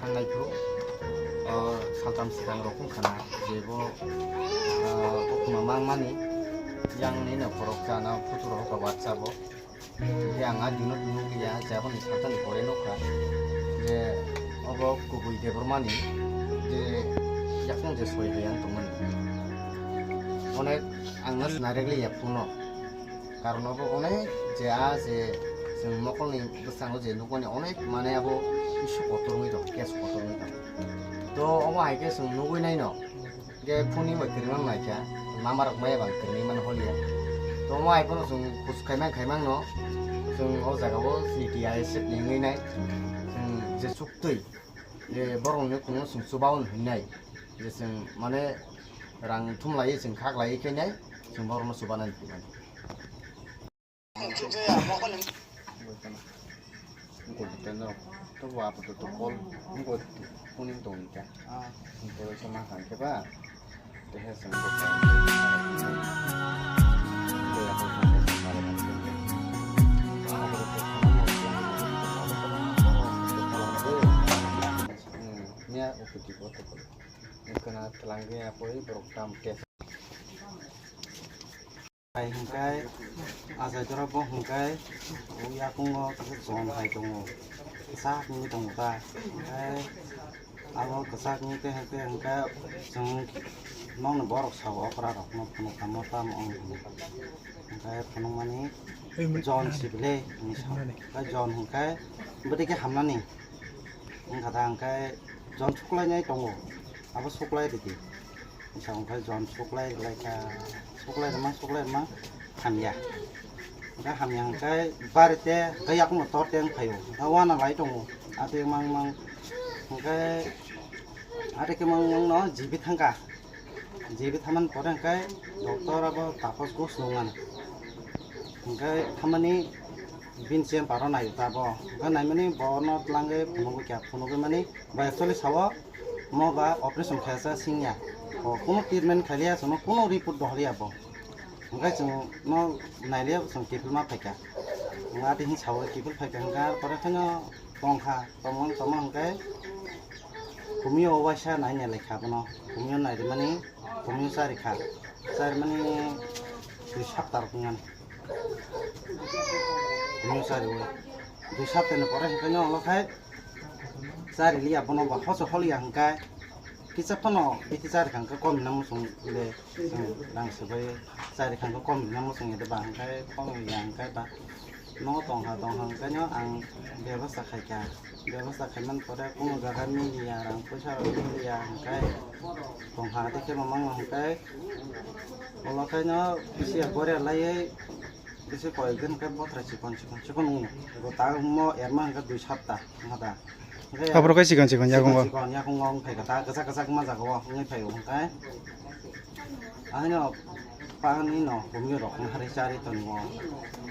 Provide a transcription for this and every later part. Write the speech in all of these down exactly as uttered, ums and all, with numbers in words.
Ang naiphuru, o, saltam swkang rok wngkha na, je bo, o, kokma mangmani, yang nini khorok chana photo rok wngkha WhatsApp o. Je ang a dino dino ya, je aboni saltani pore nukha, je obo kubui Debbarmani, je yakung je soi hai ang tongmani. Onek ang no sinai regli ya phuno. Karon obo onek je a je chwng mokolni bwskango je nukmani onek mane abo issue kotor wngwi tongo, case kotor wngwi tongo. To omo hai khe chwng nugwi naino, je phone ni bai kwrwimang naikha, mama rok maya bang kwrwimani holiya. To omo hai phano chwng khus khaimang khaimang no, chwng o jaga o C T I S F ni wngwi nai, chwng je chuktwi, je borok ni kuno chwng chubaon hwnnai, je chwng mane rang thumlai chwng khaklai khe nai, chwng borok no chubanani. Wngkha na. Wngkha na. Tei bo apato to call wngkha phone wng tong kha. Ah. Wngkha khe ma khan khe ba. Tei he song ko. Nia O P T ko to call. Wngkha na twlang ya koi borok tam test. Hai hwnkhe, achai jora bo hwnkhe, o yakungo kisa chon hai tongo, kisa wngwi tongo ta, hwnkhe abo kisa wngwi tei hwnkhe, hwnkhe chwng nokni borok sao okra rokno phunukha, mo tamo wng hwnwi. Hwnkhe phunukmani John Sibilai hinwi sao, hwnkhe John hwnkhe bwtwi khe hamnani wngkha ta, hwnkhe John suklainai tongo, abo suklai ridi. Sa hwnkhe John suklai rwlaikha, suklai rwma, suklai rwma hamya. Hwnkhe hamya hwnkhe barite hwnkhe yakungno tor teng phaio, hwnkhe uanalai tongo. Atwi mang mang hwnkhe atwi khe mang mangno jibi thangkha. Jibi thaman pore hwnkhe doctor abo Tapos Ghosh nungmano. Hwnkhe thamani bini chamber o naio ta bo. Hwnkhe naimani bono twlangwi phunugwi kha, phunugwi mani bo actually sao mo ba operation khaisa singya. O kuno treatment khailiya, chwngno kuno report dohorliya bo. Hwnkhe chwngno nailiya chwng kiphilma phaikha. Hwnkhe atwi hwn sao kiphil phaikha hwnkhe pore kheno tongkha, tongmang tongmang hwnkhe Kumio waisa naina lekha bono. Kumio nairimani, kumio charikha. Charimani dui sapta rok wngmani. Kumio chariwi. Dui saptani pore hwnkhe no ulo khai chariliya bono ba hoso holiya hwnkhe kisa phano bithi charikha hwnkhe kom hinna muchung le chwng rang swbai charikha hwnkhe kom hinna muchung ya de ba hwnkhe kom ya hwnkhe ba. No tongkha, tongkha hwnkhe no ang bebosta khaikha. Bebosta khaimani pore kuno jaga miliya, rang puisa rok miliya hwnkhe tongkha, tei khe mamang hwnkhe ulo khe no bisi ya goria laiwi bisi koyek din khe bothrai chikon chikon chikon wngo. Bo ta mo erma hwnkhe dui sapta wngkha da. Hwnkhe aphuru khe chikon chikon yakungo. Chikon chikon yakungo wngkha da, kwchak kwchak ma jaga o wngwi phaio hwnkhe. Ahino pani no humyo rok nahari chari tongo.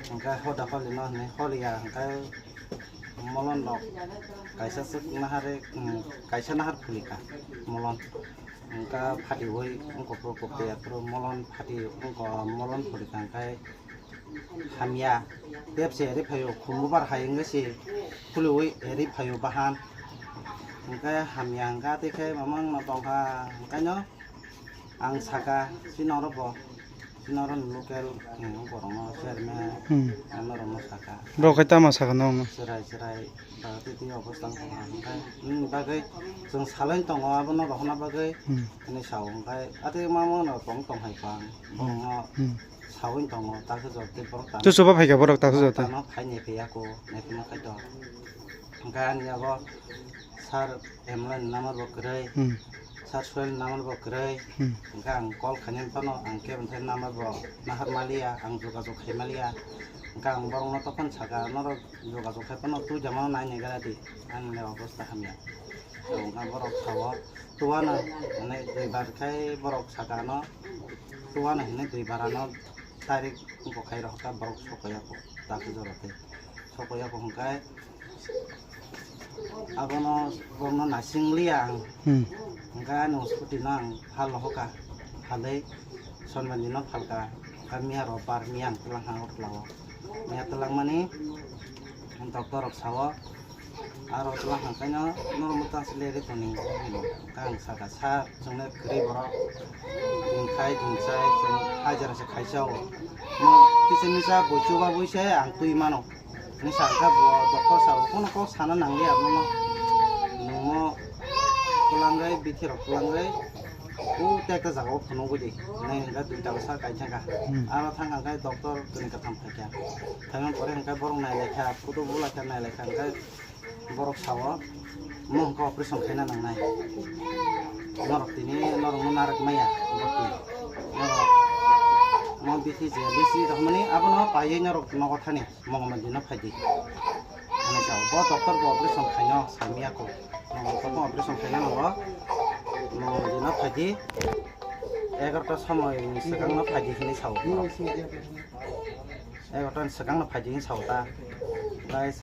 Hwnkhe hoda holi no hwnwi holiya hwnkhe molon rok kaisa swk nahari, um, kaisa nahar phulika molon. Hwnkhe phatiwi wngkha phuru kokti aphuru molon phati wngkha molon phulika hwnkhe hamya. Tep se eri phaio khumbubar hai wngwi se khuliwi eri phaio bahan. Hwnkhe hamya hwnkha tei khe mamang no tongkha hwnkhe no. Ang saka, chini oro bo, chini oro ni local, eh, borokno chairman, hmm, norokno saka. Borok khai tamo saka norokno? Chwrai chwrai, ba twi twi obostha wngkha, hwnkhe nini bagwi chwng salai tongo, abono rohorna bagwi, hmm, hinwi sao, hwnkhe atwi mama no tong tong hai kha ang, hmm, borokno, hmm, saui tongo, takhe jor tei borok tamo. Tusuba phaikha borok takhe jor tei. Tamo phai naiphai ya kho, naiphai ma khai tongo. Hwnkhe ani abo sir M L A ni number bo kwrwi, hmm, sir Suel ni number bo kwrwi. Hmm. Hwnkhe ang call khainani phano ang kebo thai number bo nahar maliya, ang jogajog khai maliya. Hwnkhe ang borokno tokon saka, norok jogajog khai phano twi jamano nai nai gara di, ani le obostha hamya. Hwnkhe borok sao, tuwano hwnwi duibar khai borok saka ano, tuwano hwnwi duibar ano tarik bo khai rohorkha borok sokoya kho, takhe jora tei sokoya kho hwnkhe. Abono borokno naising liya ang. Hmm. Hwnkhe ani scooty no ang phal rohorkha. Phalwi Sonbandi no phalkha. Hwnkhe miya robar miya ang twlang kha Agartala o. Miya twlangmani doctor rok sao, Aro tla hangkaino norok mwtang se leri toni. Kang saka sa chwngnai kwrwi borok. Tini khai tini chai chwng hajara se khaisa o. Mo kisa misa bo chuba bui se ang twi mano. Ni saka bo doctor sa bo kono kok sana nangli abono. Nungmo twlangwi bithi rok twlangwi. O te ekta jaga o phunugwi di. Nai hwnka duita bwsa kaisa kha. Hmm. Aro thang hangkai doctor tini katham phaikha. Thangmani pore hangkai borok nai laikha, photo bo laikha, nai laikha hangkai borok sao, mo hwnka operation khaina nangnai. Norok tini norokno narwk maya, boti. Norok mo bithi je bisi rohmani abono paiwi norok nogo thani. Mongolbar dino phaidi. Ani sao, bo doctor bo operation khaino samiya ko. Mongolbar bo operation khaina nango. Mongolbar dino phaidi. Egarota somoi ni swkangno phaidi hinwi sao. Egarota ni swkangno phaidi hinwi sao ta. Guys.